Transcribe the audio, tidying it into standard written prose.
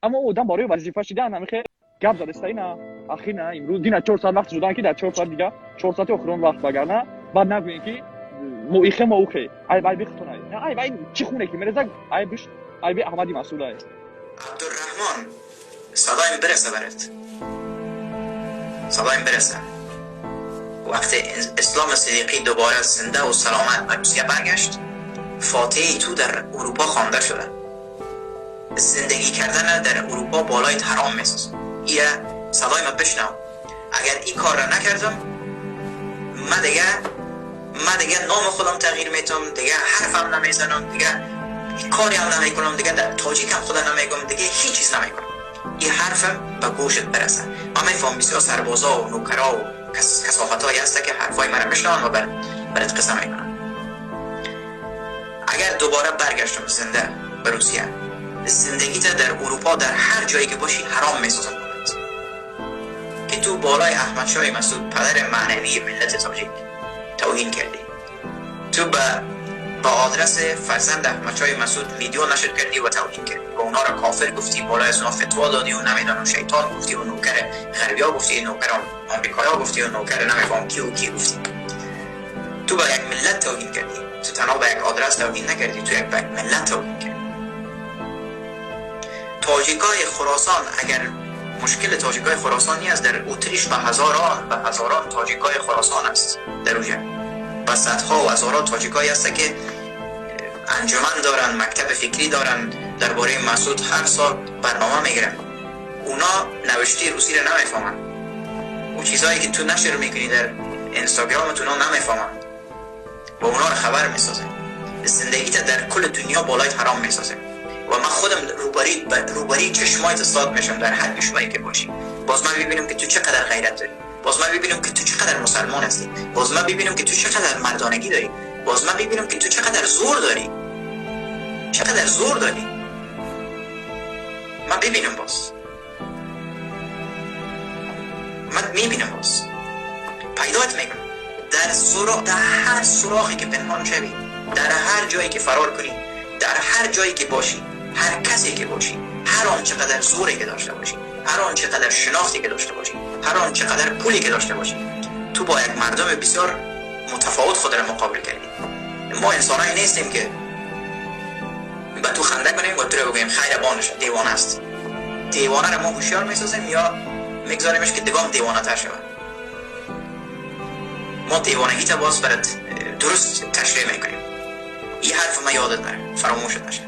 اما آدم برای وظیفه شدن همیشه گپ زده اینا اخینا امروز دینا 4 ساعت وقت شدن که در 4 ساعت دیگه 4 ساعت آخرون وقت وگرنه بعد نگوین که مو ایخه مو اوخه ای بای بختونه نه ای بای چی خونه که میرزا ای بش ای بی احمدی مسئول ای عبدالرحمن صدایم برسه برات، صدایم برسه. وقتی اسلام صدیقی دوباره زنده و سلامت به روسیه برگشت، فاتحه تو در اروپا خوانده شده. زندگی کردن در اروپا بالای حرام میسازه. یه صدای ما بشنو، اگر این کار را نکردم من دیگه نام خودم تغییر میتم، دیگه حرفم نمیزنم، دیگه کاری هم نمیکنم، دیگه در تاجیک هم خودم نمیگم، دیگه هیچ چیز نمیکنم. این حرفم به گوشت برسه. من میفهم بسیار سربازا و نوکرا و کثافتایی هست که حرفای مرا میشنون و برات قصه میکنن. اگر دوباره برگشتم زنده به روسیه، زندگیت در اروپا در هر جایی که باشی حرام میسازم که تو بالای احمد شاه مسعود پدر معنوی ملت تاجیک توهین کردی. تو با آدرس فرزند احمد شاه مسعود ویدیو نشر کردی و توهین کردی و اونا را کافر گفتی، بالای از اونا فتوا دادی و نمیدانم شیطان گفتی و نوکر غربیا گفتی، نوکر آمریکایا گفتی و نوکر نمیفهم کی و کی گفتی. تو با یک ملت توهین کردی. تو تنها به یک آدرس توهین نکردی، تو یک ملت توهین کردی. تاجیکای خراسان، اگر مشکل تاجیکای خراسان نیست، در اتریش به هزاران تاجیکای خراسان است در اونجا و صدها و هزاران تاجیکایی هست که انجمن دارن، مکتب فکری دارن، درباره مسعود هر سال برنامه میگیرن. اونا نوشته روسی رو نمیفهمن. اون چیزایی که تو نشر میکنی در اینستاگرام تو اونا نمیفهمن و اونا رو خبر میسازه. زندگیت در کل دنیا بالای حرام میسازه. و من خودم روبری چشمایت استاد میشم در هر کشوری که باشی. باز من میبینم که تو چقدر غیرت داری، باز من میبینم که تو چقدر مسلمان هستی، باز من میبینم که تو چقدر مردانگی داری، باز من میبینم که تو چقدر زور داری، چقدر زور داری. من میبینم، باز من میبینم، باز پیدات میکنم در هر سوراخی که پنهان شوی، در هر جایی که فرار کنی، در هر جایی که باشی، هر کسی که باشی، هر آن چقدر زوری که داشته باشی، هر آن چقدر شناختی که داشته باشی، هر آن چقدر پولی که داشته باشی، تو با یک مردم بسیار متفاوت خود را مقابل کردی. ما انسانایی نیستیم که به تو خنده کنیم و تو رو بگوییم خیر بانش دیوانه است. دیوانه را ما هوشیار میسازیم یا میگذاریمش که دگام دیوانه تر شود. ما دیوانگی تا باز برات درست تشریح میکنیم. این حرف ما یادت نره، فراموشت نشه.